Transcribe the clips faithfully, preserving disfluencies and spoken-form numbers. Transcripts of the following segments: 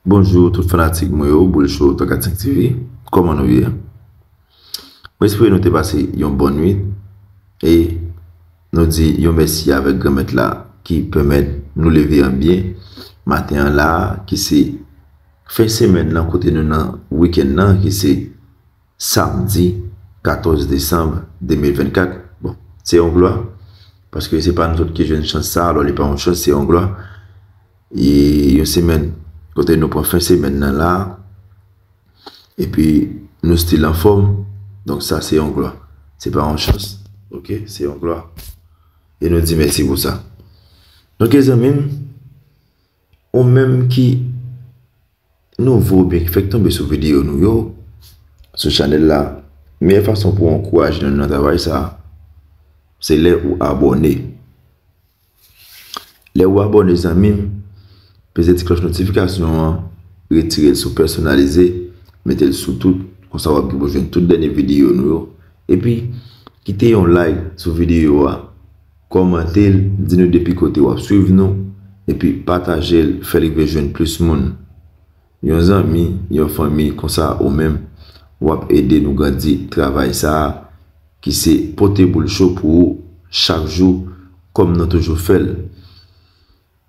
Bonjou tout fanatik mwen yo, Boul Cho twa kat senk T V. Kòman nou ye? Mwen espere nou te pase yon bòn nwit e nou di yon mèsi avèk Granmèt la ki pèmèt nou leve an byen maten an la, ki se fen semèn nan, kote nou nan wikenn nan, ki se samdi katòz desanm de mil vennkat. Bon, se yon glwa, paske se pa nou tout ki jwenn chans sa, alò li pa yon chans, se yon glwa. E yon semèn kote nou pran fen semèn nan la, epi nou still anfòm, donk sa se yon glwa. Se pa yon chans, oke, se yon glwa. E nou di mèsi pou sa. Donk, zanmi m, ou menm ki nouvo oubyen ki fèk tonbe sou videyo nou yo, sou chanèl la, meyè fason pou w ankouraje nou nan travay sa, se lè ou abòne. Lè ou abòne, zanmi m, peze ti klòch notifikasyon an, retire l sou pèsonalize, mete l sou tout, konsa w ap gen pou jwenn tout dènye videyo nou yo. Epi, kite yon like sou videyo a, kòmante l, di nou depi kote w ap swiv nou, epi pataje l, fè l rive jwenn plis moun. Yon zanmi, yon fanmi, konsa ou menm, w ap ede nou grandi travay sa a, ki se pote Boul Cho pou ou chak jou, kòm nou toujou fè l.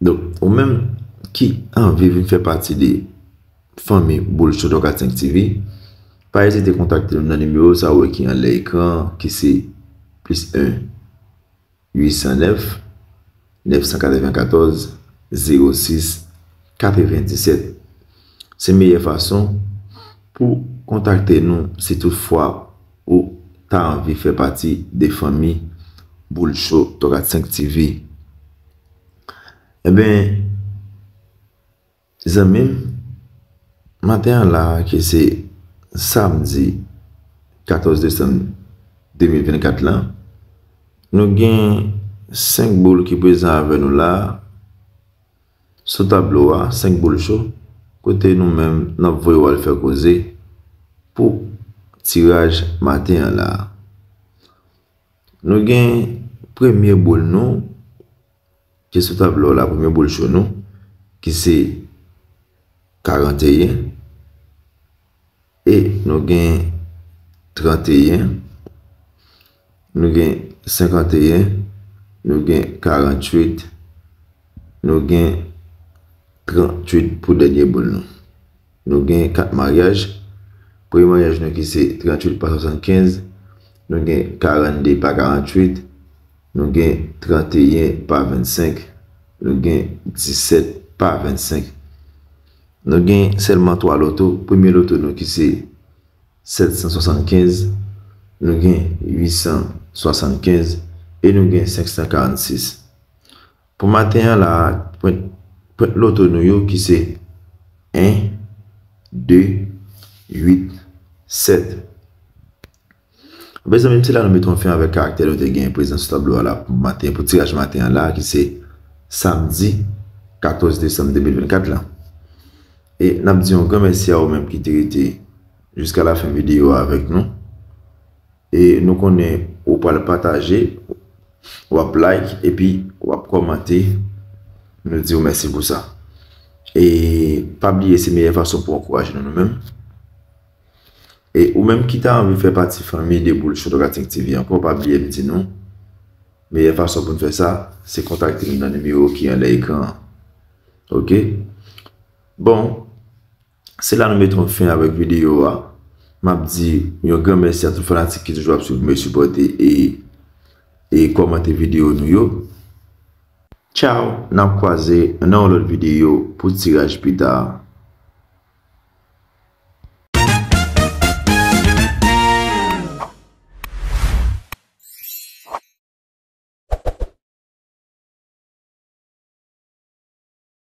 Donk, ou menm ki anvi vin fè pati de fanmi Boul Cho twa kat senk T V, pa ezite kontakte nou nan nimewo sa ou wè ki anlè ekran an, ki se plis en uit san nèf, nèf san katrevenkatòz, zewo sis, katrevendisèt. Se meyè fason pou kontakte nou si toutfwa ou ta anvi fè pati de fanmi Boul Cho twa kat senk T V. Enben, zanmi m, maten an la, ki se samdi katòz desanm de mil vennkat la, nou gen senk boul ki prezan avè nou la, sou tablo a, senk boul cho, kote nou menm n ap voye w al fè koze pou tiraj maten an la. Nou gen premye boul nou, ki sou tablo a la, premye boul cho nou, ki se karanteyen, e nou gen tranteyen, nou gen senkanteyen, nou gen karanntuit, nou gen trantuit pou dènye boul nou. Nou gen kat maryaj. Premye maryaj nou ki se trantuit pa swasannkenz, nou gen karannde pa karanntuit, nou gen tranteyen pa vennsenk, nou gen disèt pa vennsenk. Nou gen sèlman twa loto. Premye loto nou ki se sèt san swasannkenz, nou gen uit san swasannkenz e nou gen senk san karannsis. Pou maten an la, pwent, pwent loto nou yo ki se en, de, uit, sèt. Mezanmi, se la nou mete yon fen avèk karaktè nou te gen prezan sou tablo a la pou maten, pou tiraj maten an la, ki se samdi katòz desanm de mil vennkat la. E n ap di yon gran mèsi a ou menm ki te rete jiska lafen videyo a avèk nou. E nou konnen ou pral pataje, w ap like, epi w ap kòmante. Nou di w mèsi pou sa. E pa bliye, se meyè fason pou ankouraje nou, nou menm. E ou menm ki ta anvi fè pati fanmi de Boul Cho twa kat senk T V ankò, pa bliye m di nou, meyè fason pou n fè sa, se kontakte nou nan nimewo ki anlè ekran an. Oke? Bon, se la nou mete yon fen avèk videyo a. M ap di yon gran mèsi a tout fanatik ki toujou ap swiv mwen, sipòte e, e kòmante videyo nou yo. Tchaw, n ap kwaze nan yon lòt videyo pou tiraj pita.